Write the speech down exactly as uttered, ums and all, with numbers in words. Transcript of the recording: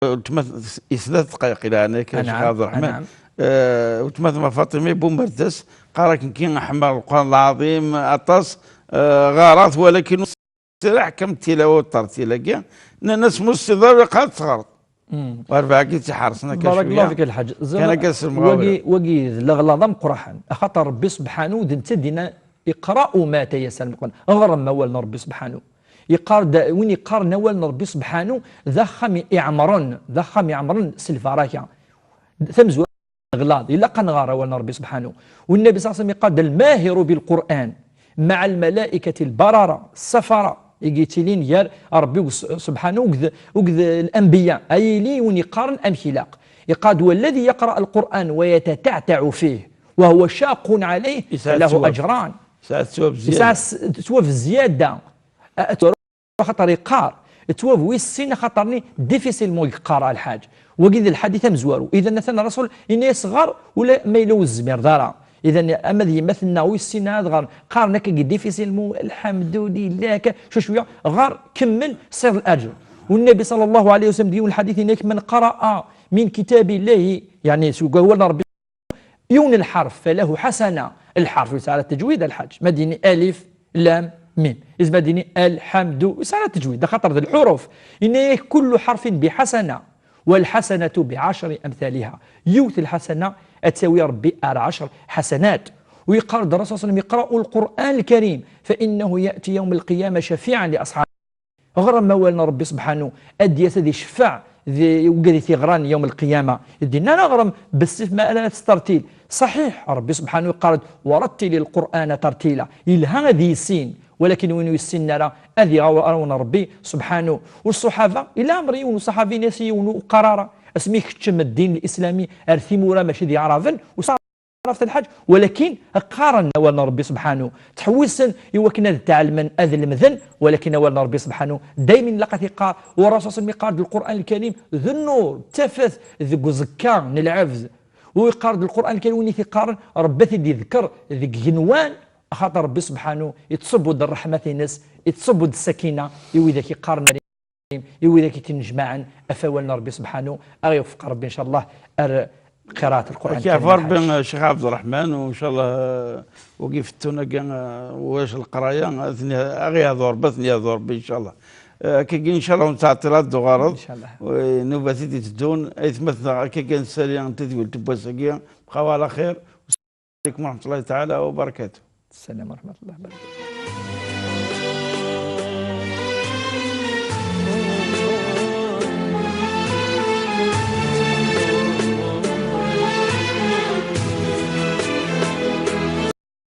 Weltma-s, i snat dqayeq, i leɛnaya-k, a Ccix Ɛebderreḥman. Eh, weltma-s ma Faṭima Bumerdas, qqar akken kan, ḥemmel Lqur'an Lɛaḍim aṭas, eh, ɣarat, walakin ur tesriḥ kam tilawa u tertil-agi. Nnan-as, ma ur tessineḍ ara, ilaq ad teɣreḍ. U rbeɛ-agi i tt-iḥerṣen akka cwiya. Kan akka s lemɣawla. Wagi, wagi d leɣlaḍ ameqqran. Axaṭer Ṛebbi subḥanu d netta i d-yenna, "Iqra'u ma tayassara min Lqur'an." Ɣrem awal n Ṛebbi subḥanu. Yeqqar-d, win yeqqaren awal n Ṛebbi subḥanu, d axxam iɛemren, d axxam iɛemren s lbaraka. Tamezwarut, leɣlaḍ, ilaq ad nɣer awal n Ṛebbi subḥanu. U Nnabi ṣalla Llahu ɛalayhi wa sallam yeqqar-d, "Al-mahiru bil-Qur'an ma'a al-malaikati al-barara, as-safara." I yettilin gar Ṛebbi s-, subḥanu, akked, akked lanbiya. Ay yili win yeqqaren amek ilaq. Yeqqar-d, "Walladhi yaqra'u al-Qur'an wa yatata'ta'u fihi wa huwa shaqqun alayhi, falahu ajran." Yesɛa ttwab zzyada. Yesɛa s-, ttwab zzyada. A-, a-, ttwab, axaṭer yeqqar. Ttwab wis sin, axaṭer-nni difficilement i yeqqar Lḥaǧ. Wagi d lḥadit amezwaru. Idan, atan Rasul, yenna-yas ɣer, ula ma yella ur tezmireḍ ara. Idan, ama d yemma tenna wis sin ad ɣer, qqaren akka difficilement, alḥamdulillah, akka, cwi cwiya, ɣer, kemmel, siḍ laǧr. U Nnabi ṣalla Llahu ɛalayhi wa sallam, deg yiwen lḥadit, yenna-yak, "Man qara'a min kitabillahi", yeɛni, s ugar n Ṛebbi, yiwen lḥerf, falahu ḥasana. Lḥerf yesɛa ttejwid, a Lḥaǧ. Ma d-yini alif, lam, mim. Is ma d-yini alḥamdu, yesɛa ttejwid, axaṭer d lḥuruf. Yenna-yak, "Kullu ḥarfin biḥasana, wal ḥasanatu biɛacri amthaliha." Yiwet lḥasana ad tawi Ṛebbi ar ɛecr ḥasanat. U yeqqar-d Ṛṛasul ṣalla Llahu ɛalayhi wa sallam, "Iqra'u l-Qur'an l-Karim, fa innahu ya'ti yawm al-qiyamah shafi'an li asḥabihi." Ɣrem awal n Ṛebbi subḥanu, ad d-yas ad iceffeɛ di wigad i t-iɣran yawm lqiyama. Dinna ara ɣrem bessif ma ara testertil. Ṣaḥiḥ, Ṛebbi subḥanu yeqqar-d, "Wa rattilil Qur'ana tartila." Yelha ad yissin, walakin win ur yessinen ara, ad iɣaw awen Ṛebbi subḥanu. U ṣṣuḥaba, ila amr yiwen uṣaḥabi yenna-yas i yiwen ur qqar ara. Asmi keččem ddin l-islami ar timura mačči d Iɛraben, u ɣef Lḥaǧ, walakin qqaren awal n Ṛebbi subḥanu, ttḥewwisen i wakken ad tɛelmen, ad lemden, walakin awal n Ṛebbi subḥanu daymen ilaq ad t-iqqar, u Ṛṛasul ṣalla Llahu ɛalayhi wa sallam yeqqar-d Lqur'an Lkarim d nnur, d tafat deg uẓekka n lɛebd, u yeqqar-d Lqur'an Lkarim win i t-iqqaren, Ṛebbi ad t-id-iḍker deg igenwan, axaṭer Ṛebbi subḥanu ittṣubbu-d ṛṛeḥmat-ines, ittṣubbu-d ssakina i widak iqqaren i widak i t-innejmaɛen ɣef wawal n Ṛebbi subḥanu, a ɣ-iwefeq Ṛebbi, ncallah, ar qiraat Lqur'an Lkarim. Yeɛfu Ṛebbi, Ccix Ɛebderreḥman, u ncallah, uh, wagi ifettun-agi, uh, ulac leqraya, ad ten-, a ɣ-yehdu Ṛebbi, ad ten-yehdu Ṛebbi, ncallah. Uh, akkagi, ncallah, ur nettɛeṭṭil ara ad d-tuɣaleḍ. Ncallah. Uh, nnubat i d-iteddun, aytmaten-nneɣ, akkagi ad nessali tadwilt n wass-agi, bqaw ɛla xir. Alaykum wa rahmatullahi taɛala wa barakatuh. Ssalam wa rahmatullahi wa barakatuh.